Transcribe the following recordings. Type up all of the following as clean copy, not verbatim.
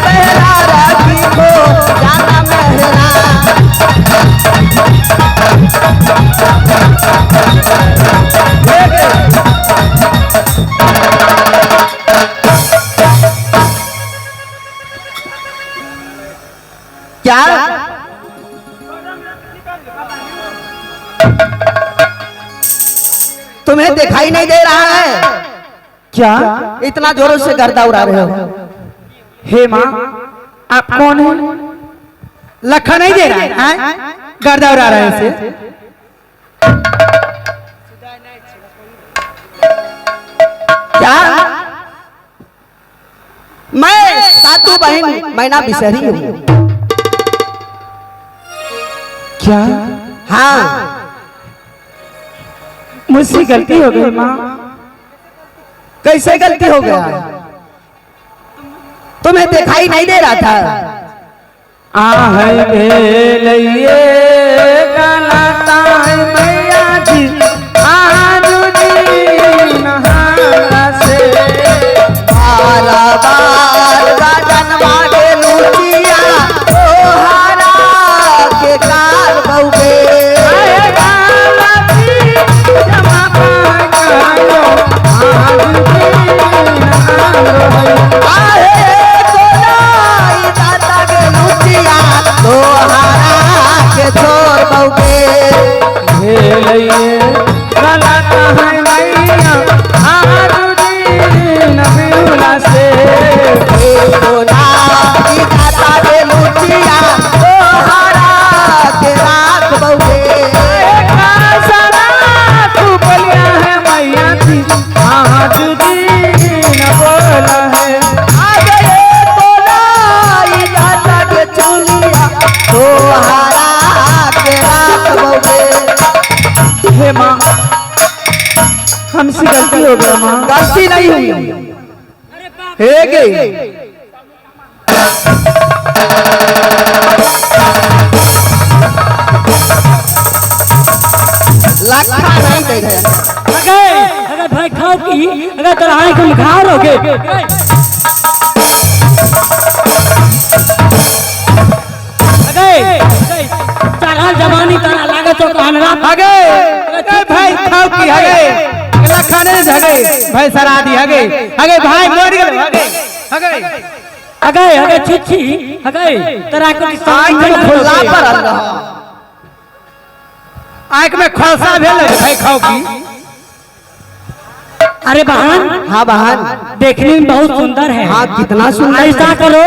बहरा राखी को जाना मेहरा। क्या तुम्हें दिखाई नहीं दे रहा है क्या? इतना जोरों से गर्दा उड़ा रहे हो। हे माँ, आप कौन हो? लखा नहीं दे रहा है, गर्दा उड़ा रहे हैं इसे। क्या मैं सातु बहन मैना बिसरी हूँ। क्या? हाँ, मुझसे गलती हो गई माँ। कैसे गलती हो गया? तुम्हें दिखाई नहीं दे रहा था। आहे भेलैये गलता है मैया जी, आज नहारा से। बार बार राजन मागे लूटिया तोहारा के कार बउगे। आहे कोनाई दाता के लूटिया तोहारा के छोर बउगे। भेलैये गलता है मैया, आज नबीला से। कोनाई दाता के लूटिया तोहारा के राख बउगे। तू बोलिया है मैया जी, आज दिन बोला है। आ गए कोनाई दाता के चुलिया तोहारा के राख बउगे। हे माँ, हमसे गलती हो गया माँ। गलती नहीं हुई हे गई। लखा नहीं दे रहे। अगर अगर भाई खाओ की अगर तेरा आँख में घाव रोगे। अगर चढ़ल जवानी तारा लागत हो कहनरा। हगे भाई खाओ की हगे लखा नहीं हगे भाई सरा दी हगे हगे भाई मर गए हगे हगे अगर अगर छिछि अगर तेरा को आँख में खुला पर रहा। आँख में खोसा भेल भाई खाओ की। अरे बहन। हाँ बहन, देखने में बहुत सुंदर है। हाँ कितना सुंदर। ऐसा करो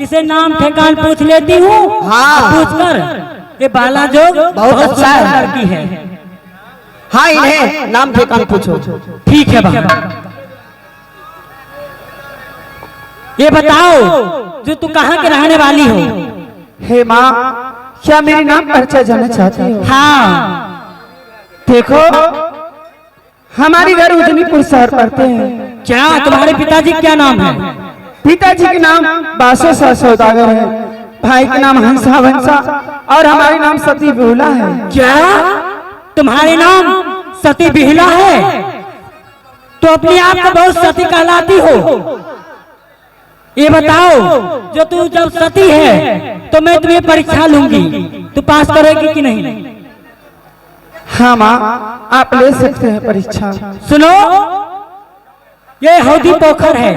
इसे नाम ठेकान पूछ लेती हूँ। हाँ पूछकर ये बाला जोग बहुत अच्छा है लड़की है। हाँ इन्हें नाम ठेकान पूछो। ठीक है बहन, ये बताओ जो तू कहाँ के रहने वाली हो? हे माँ, क्या मेरी नाम परिचय जानना चाहती हो? हाँ। देखो, हमारे घर उजनीपुर शहर पड़ते हैं। क्या तुम्हारे पिताजी क्या नाम है? पिताजी के नाम बासो शाह सौदागर है, भाई के नाम हंसा वंसा और हमारे नाम सती बिहुला है। क्या तुम्हारे नाम सती बिहुला है? तो अपने आप को बहुत सती कहलाती हो। ये बताओ जो तू जब सती है तो मैं तुम्हें परीक्षा लूंगी, तू पास करेगी कि नहीं? हाँ माँ, आप ले सकते हैं परीक्षा। सुनो, ये हौदी पोखर है,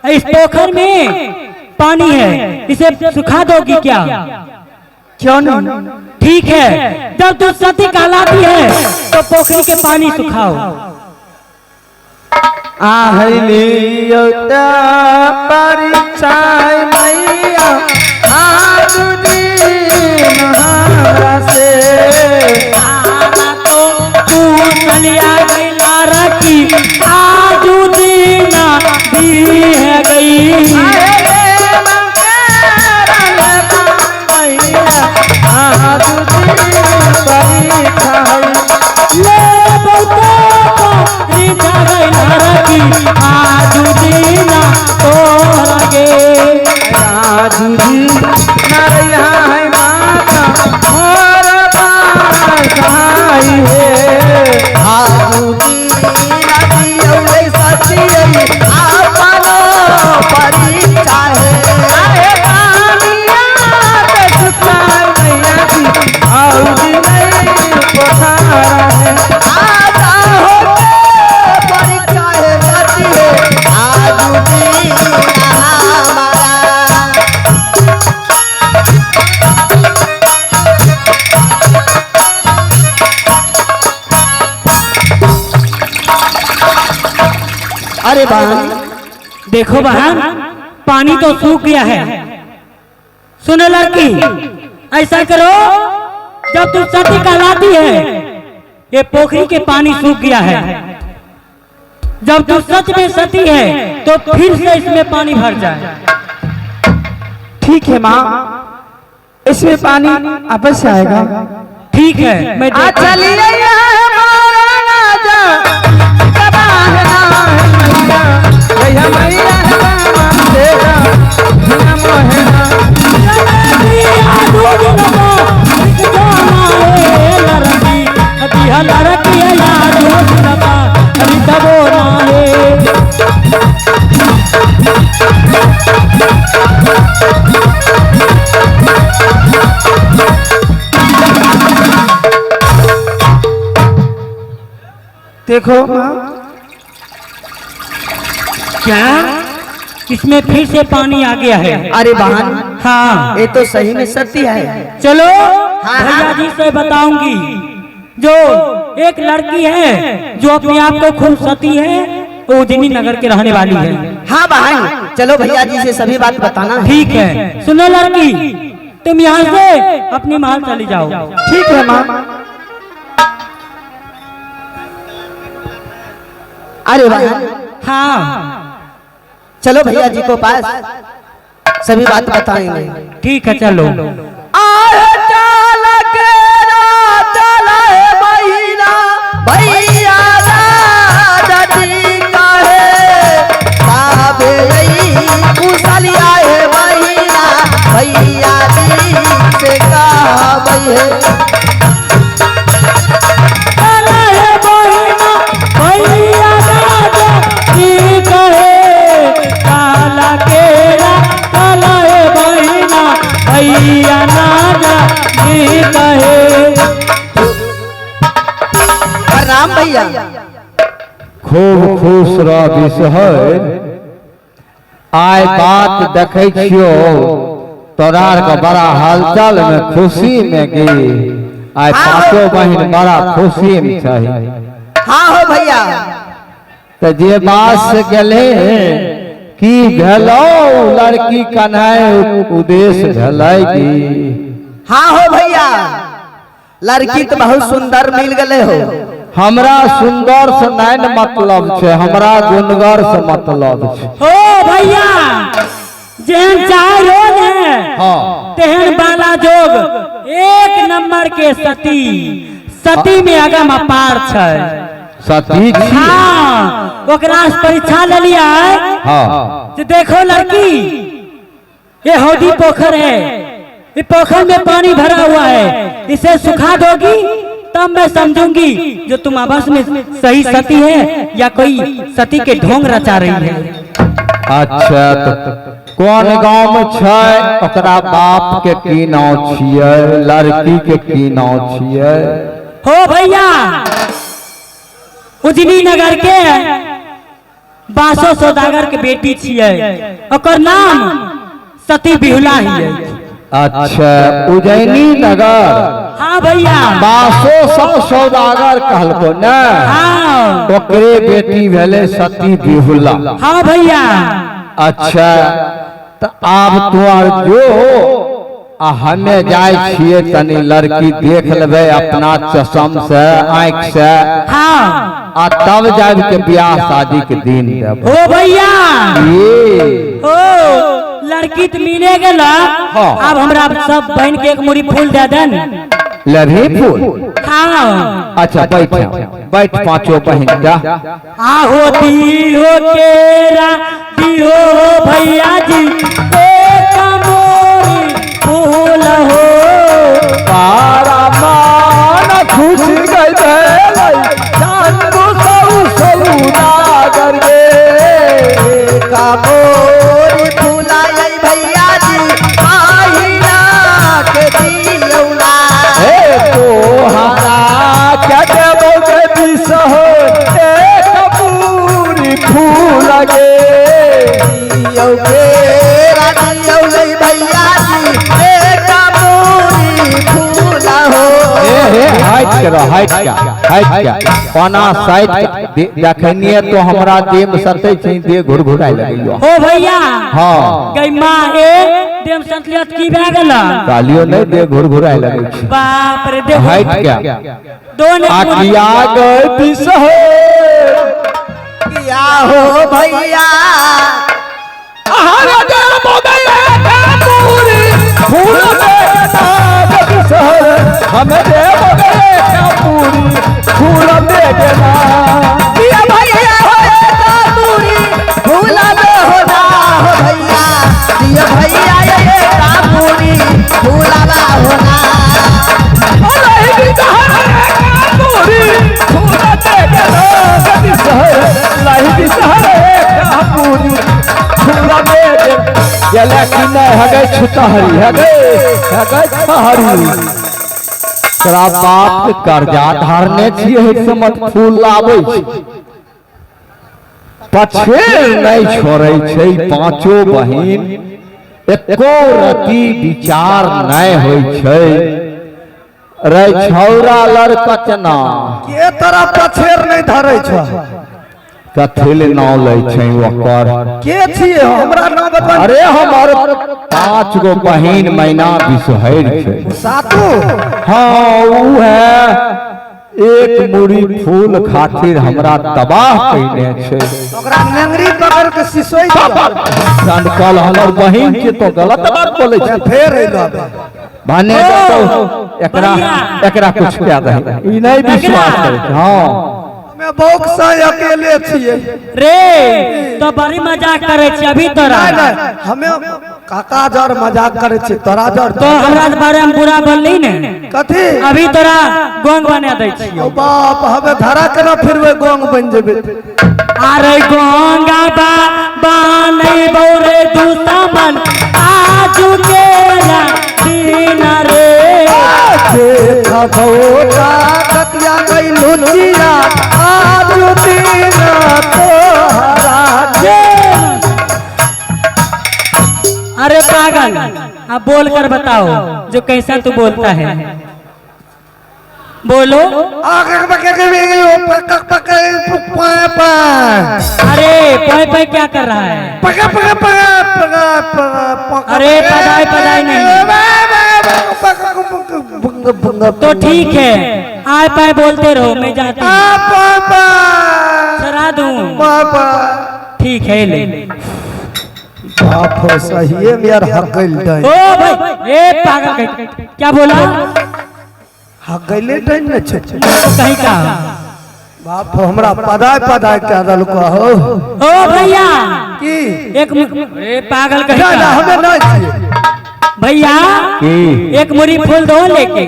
इस पोखर में पानी है, इसे सुखा दोगी क्या? क्यों नहीं। ठीक है, जब तू सती कहलाती है तो पोखरी के पानी सुखाओ। आहलियो परीक्षा मैया, आज दिन हमरा से। तो पूछलिया रखी आज दीना दी है गई। आज दिन परीक्षा ले बहुतो आज दीना तो लगे। अरे बहन देखो बहन, पानी तो सूख गया है। सुनो लड़की, ऐसा करो, जब तू सती कहलाती है, ये पोखरी के पानी सूख गया है, जब तू सच में सती है तो फिर से इसमें पानी भर जाए। ठीक है माँ, इसमें पानी अवश्य आएगा। ठीक है, मैं आ चलिए देखो माँ, क्या इसमें फिर से पानी आ गया है? अरे बहन, हाँ ये तो सही में सत्य है। चलो हाँ, भैया जी से बताऊंगी, जो एक लड़की है जो अपने आप को खूब सती है, वो उजनी नगर के रहने वाली है। हाँ बहन, चलो भैया जी से सभी बात बताना है। ठीक है, सुनो लड़की, तुम यहाँ से अपने महल चली जाओ। ठीक है माँ। अरे बहन, हाँ चलो भैया जी को पास सभी बात बताएंगे। ठीक है, चलो। भैया जी से प्रणाम भैया। खूब खुश रह बिसहर। आय बात देखे छियो तोरार के बड़ा हलचल में खुशी में गई। आय पांचों बहन बड़ा खुशी में चाहिए। हाँ हो भैया। तो जे बात से गेले की भेलो लड़की कन्है उद्देश्य भेलै की? हाँ हो भैया, लड़की तो बहुत सुंदर मिल गए हो। हमरा सुंदर से नहीं मतलब छे, हमरा गुणगर से मतलब छे। हो भैया, जेहन चाहे रोज है, हाँ तेहन बाला जोग एक नंबर के सती, सती में अगम अपार छे। सती? हाँ, ओकरा से परीक्षा ले लिया है। हाँ तो देखो लड़की, ये हौदी पोखर है, ये पोखर में पानी भरा हुआ है, इसे सुखा दोगी तब मैं समझूंगी जो तुम आपस में सही सती है या कोई सती के ढोंग रचा रही है। अच्छा, तो कौन गांव में छै, ओकरा बाप के की नाम छियै, लड़की के की नाम छियै? हो भैया, उजनी नगर के बासो सौदागर के बेटी छियै, ओकर नाम सती बिहुला ही है। अच्छा, उज्जैनी नगर। हाँ भैया, बासो सौदागर कहलको ने। हाँ, ओकरे बेटी भेले सती बिहुला। हाँ भैया। अच्छा, तो आब तू आर जो आ हमें जाय छियै तनी लड़की देख लेबै अपना चश्म से, आँख से। हाँ, आ तब जाब के ब्याह शादी के दिन देबै। हो भैया, ये ओ लड़की तो मिले गेला। हाँ। अब हमरा सब बहन के एक मुड़ी फूल दे देन। लभी फूल? हाँ। अच्छा बैठ बैठ पांचों बहन जा। आहो दी हो केरा दी हो भैया जी एक मोरी फूल हो। तारा मान खुश गई भेलै चांदो सौ सौदागर गे। मोरी फूलाई भैया जी आहिना के दियौला। हे तोहरा के देबो के बिसहो एक पूरी फूल गे। दियौ के दियौ भैया जी एक मोरी फूला हो। हे हे हट के रह, हट के, हट के ओना साइड के देखनिए तो हमरा देह में सटै छै, देह घुरघुराय लगैयो। ओ भैया। हाँ। गई माँ ए देह सटलियत की भए गेल? कहलियो नहीं, देह घुरघुराय लगै छै। बाप रे, देखो। हट के। दोने आकिया गए बिसहर। किया हो भैया? हमें दे पूरी फूल दे देना। किया भैया हो कापूरी फूल दे हो ना हो भैया। किया भैया ये कापूरी फूलवा हो ना। गेले कि नहीं हगे छुतहरी, हगे हगे छहरी। तोरा बाप के कर्जा धारने छियै, समत फूल लाबै छै, पछेर नहीं छोड़ै छै। पांचो बहिन एको रति विचार नहीं होइ छै। रे छौरा लड़कचना के तोरा पछेर नहीं धरै छौ? कथी ले नाव लै छै ओकर? के छियै हमरा नाम बतबा। अरे हमर 5 गो बहिन मैना बिसहर छै। सातू? हाँ, ऊ है एक मुड़ी फूल खातिर हमरा तबाह कइने छै। ओकरा नेंगरी पकड़ के सिसोई दियो। कल हमर बहिन छै तो गलत बात बोलै छै। फेर अइलो भने तो एकरा एकरा कुछ कह दही, ई नहीं विश्वास करै छै। हाँ, हमे बौक से अकेले छियै रे, तो बड़ी मजाक करे छी अभी तोरा। नहीं नहीं, हमे काका जर मजाक करे छी, तोरा जर। तो हमरा बारे में बुरा बोलली ने? कथी? अभी तोरा गोंग बना दै छियो। ओ बाप, हमे धरा केना फिरबै, गोंग बन जेबै। अरे गोंगा बा बानै बौरे दुश्मन आजू के दिन रे। देखो कतिया गई लुचिया आजू दिन तोहरा। अरे पागल, आप बोल कर बताओ जो कैसा तू बोलता है, बोलो। अरे पै पै क्या कर रहा है? अरे पदाई पदाई नहीं तो ठीक है, आए पाए बोलते रहो, मैं जाती हूँ। सरा दूं? ठीक है ले। बाप हो, सही में यार हकल डन। ओ भाई, ए पागल क्या बोला? हकले डन न छे कहीं का बाप हो, हमरा पदाय पदाय कह देलको हो। ओ भैया की एक ए पागल कहीं ना, हमें नहीं चाहिए भैया। की एक मुरी फूल दो लेके।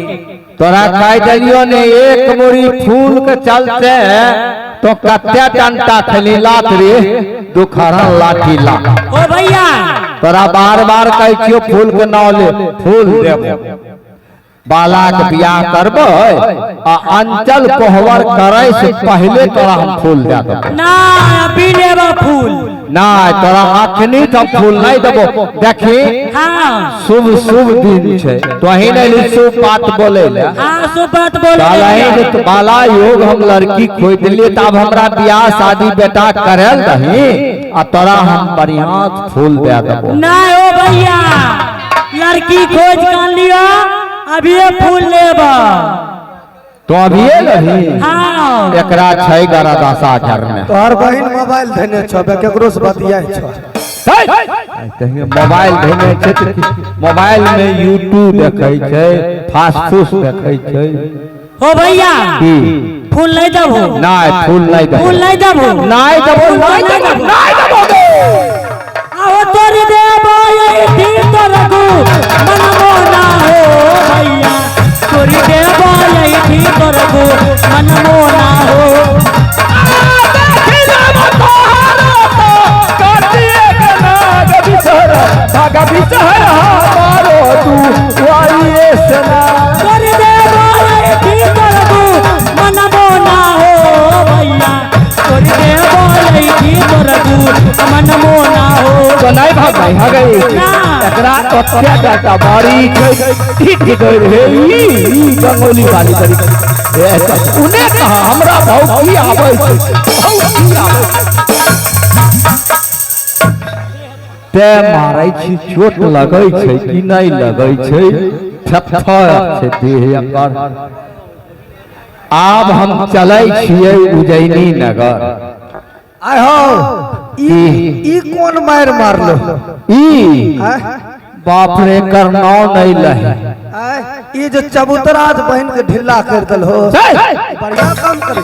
तोरा कह दियो ने एक मुरी फूल के चलते तो कत्या डंटा खली लात रे दुखरा लाठी ला। ओ भैया तोरा बार बार कहै छियो फूल के नाव ले, फूल देबो। बाला के बियाह करबै आ अंचल कोहबर करे से पहले तोरा हम फूल दे देबो। ना अभी लेबो फूल ना, तोरा अखनी तो फूल नहीं देबो। देखी हाँ, शुभ शुभ दिन छै, तोही नहीं शुभ बात बोले ले। हाँ, शुभ बात बोले। बाला योग हम लड़की खोज दिलिए तब हमरा बियाह शादी बेटा करल दही आ तोरा हम बढ़िया फूल दे देबो। ना ओ भैया, लड़की खोज कर लियो, अभी फूल लेबो। तो अभी लही? हाँ। एकरा छै गरदासा घर में। तोहर बहिन मोबाइल धने छौ, केकरो से बतियाय छौ? मोबाइल धने छै, मोबाइल में यूट्यूब देखै छै, फास्ट फूड देखै छै। ओ भैया फूल नहीं देबो? नहीं, फूल नहीं देबो। फूल नहीं देबो? नहीं देबो, नहीं देबो, नहीं देबो। आओ तोर देबो यही तो रघु मन मोना हो भैया, तोरी देबो यही तो रघु मन मोना हो। तोरी देबो यही तो रघु मन मोना हो भैया, तोरी देबो यही तो रघु मन मोना हो। तो नहीं भाग भाई, हो गई। ना। एकरा ओते टाटा बारी छै ठीक गई रे ई ई गंगोली वाली करी ए त उने कहा हमरा भाव की आबै छै भाव की आबै छै। ते मारै छी चोट लगै छै कि नहि लगै छै थपथर छै देह एकर। आब हम चलै छियै उज्जैनी नगर। आय हो ई ई कोन मार मारलो ई आय बाप रे कर नाव नहीं लहे। आय ई जे चबूतरा बहन के ढिल्ला कर दल हो बढ़िया काम करे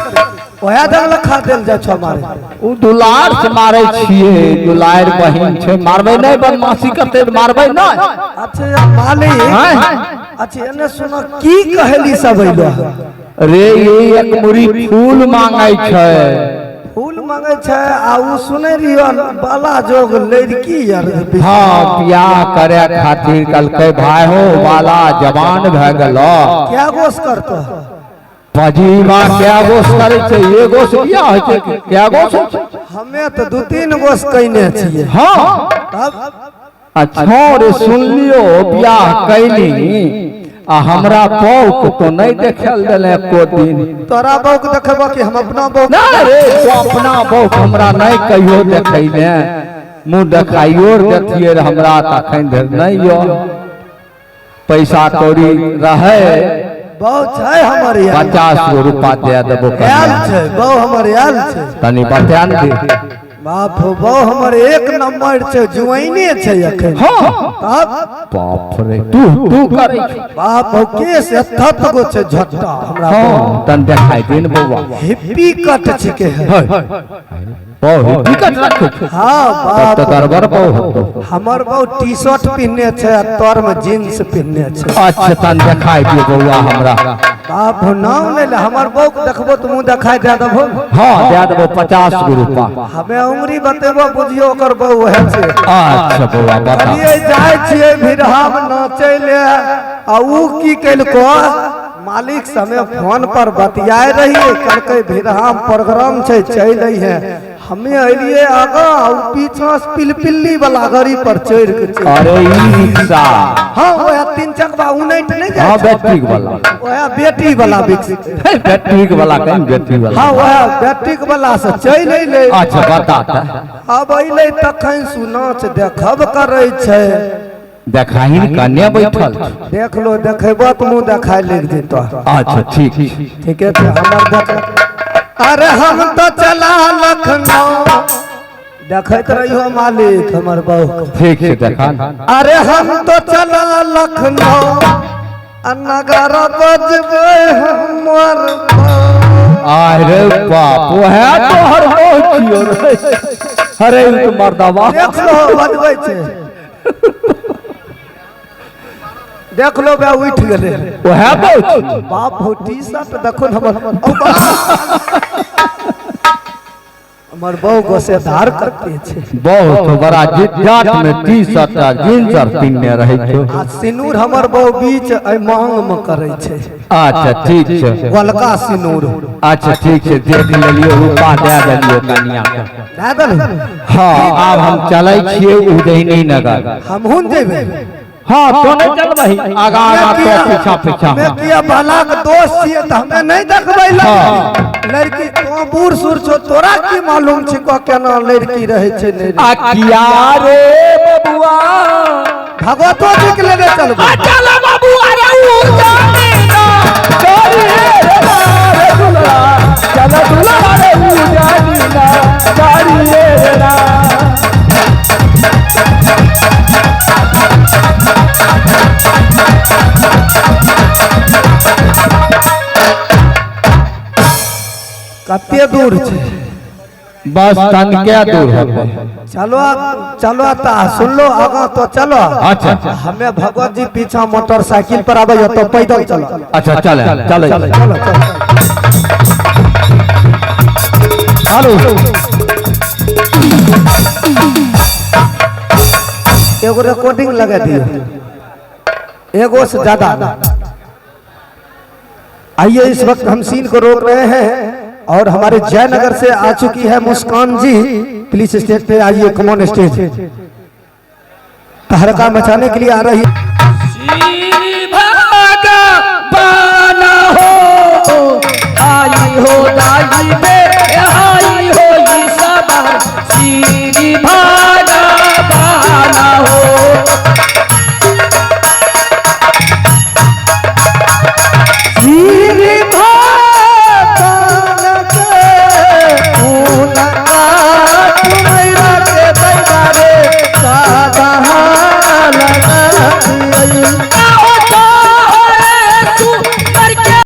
ओया जंगल खा देल जाय छो मारे। उ दुलार से मारै छियै दुलार बहिन छै मारबै नहीं बदमाशी करते तऽ मारबै नहीं। अच्छा मालिक अच्छा एने सुनो की कहली सब अइलो रे ये एक मुरी फूल मांगै छै फूल मांगे छै आ उ सुनै रहियो बाला जोग लड़की यार। हाँ बियाह करे खातिर कहलकै भाई हो बाला जवान भए गेलो क्या गोस करतो पजीवा क्या गोस करै छै एगो से बियाह होइ छै क्या गोस होइ छै हमे तऽ 2-3 गोस कइने छियै। हाँ तब अच्छा रे सुन लियो बियाह कैली आ हमरा बौक तो नहीं देखल देले एको दिन। तोरा बौक देखबो कि हम अपना बौक ना रे तो अपना बौक हमरा नहीं कहियो देखैले मुँह देखाइयो देथिए रे हमरा तखन धरि नहीं यो पैसा कौड़ी रहे बौ छै हमर यार 50 गो रुपा दे देबो आयल छै बौ हमर आयल छै तनी बता ने दे। बाप हो बौ हमर एक नंबर छै जुआइने छै अखन। हाँ तब बाप रे तू तू करै छै बाप हो केस एतत गो छै झट्टा हमरा बौ। हाँ तन देखाइ दिन बौआ हिप्पी कट छिके है। बौ हिप्पी कट रखै छै। हाँ तब बाप तऽ गड़बड़ बौ होतो। हमर बौ टी शर्ट पहिनने छै आ तर में जींस पहिनने छै। अच्छा तन देखाइ दियो बौआ हमरा। बाप हो नाम नहि ले हमर बौ के देखबो तऽ मुँह देखाइ दए देबो। हाँ दए देबो 50 गो रुपा। हमे उंगरी बतेबो बुझियो ओकर बौ वएह छै। अच्छा बौआ बता। कहलियै जाइ छियै भिड़हाम नाचै ले आ उ की केलको मालिक से हमे फोन पर बतियाए रहियै कहलकै भिड़हाम प्रोग्राम छै चलि अइहे। हमे अलियै आगा आ उ पीछा से पिलपिल्ली वाला गाड़ी पर चढ़ि के चलि। अरे ई रिक्शा। हाँ वएह 3 चकवा उनैट नहीं जाइ हाँ छै। बैटरी वाला वएह बेटी वाला रिक्शा। बैटरी वाला कहीं बैटरी वाला। हाँ वएह बैटरी वाला से चलि अइलै। अच्छा बता त। अब अइलै तखन सुनाच देखब करै छै। देखाही कने बैठल छै। देख लो देखेबो तऽ मुँह देखाय लागि जेतो। अच्छा ठीक ठीके छै हमर देख। अरे हम तो चला लखनऊ देखैत रहियो मालिक हमर बहू। ठीक छै देखा। अरे हम तो चला लखनऊ आ नगर बजबै हमर बहू। अरे बाप वएह तोहर बहू छियो रे। अरे ई तो मर्दवा देख लो बजबै छै। देख लो बे उठि गेलै वएह बहू छियो। बाप हो टी शर्ट देखो न हमर ओ बाप। हमर बहू गोसेदार करते छै। बहुत बड़ा जाट में टी शर्ट आ जींस आर पिन्ने रहै छै। आ सिनूर हमर बहू बीच एहि मांग में करै छै। अच्छा ठीक छै। गोलका सिनूर। अच्छा ठीक छै देख लेलियो रुपा दए देलियो कनिया के। दए देलही? हाँ आब हम चलै छियै उज्जैनी नगर। हमहूँ जेबै। हाँ तो नहीं चलबही आगा आगा तो पीछा पीछा। हमे किया बाला के दोस्त छियै तऽ हमे नहीं देखबै लड़की। लड़की तो बूढ़ सूढ़ छौ तोरा की मालूम छिको केना लड़की रहै छै नहि रहै। आ किया रे बबुआ भगवतो जी के लेने चलबै। चल बबुआ रे उजानी ना चल रे रे दुल्हा चल दुल्हा रे उजानी ना चल रे ना। कते दूर छै? बस तनके दूर होते। चलो चलो ता सुन लो आगा तो चलो। अच्छा हमें भगवत जी पीछा मोटरसाइकिल पर आवे तो पैदल चलो। अच्छा चले चले चलो चलो। हेलो एगो रिकॉर्डिंग लगा दियो एगो से ज्यादा। आइए इस वक्त हम सीन को रोक रहे हैं और हमारे जयनगर से आ चुकी है मुस्कान जी। प्लीज स्टेज पे आइए, कमॉन स्टेज। तहलका मचाने के लिए आ रही। भागा बाना हो आई हो दाई बे।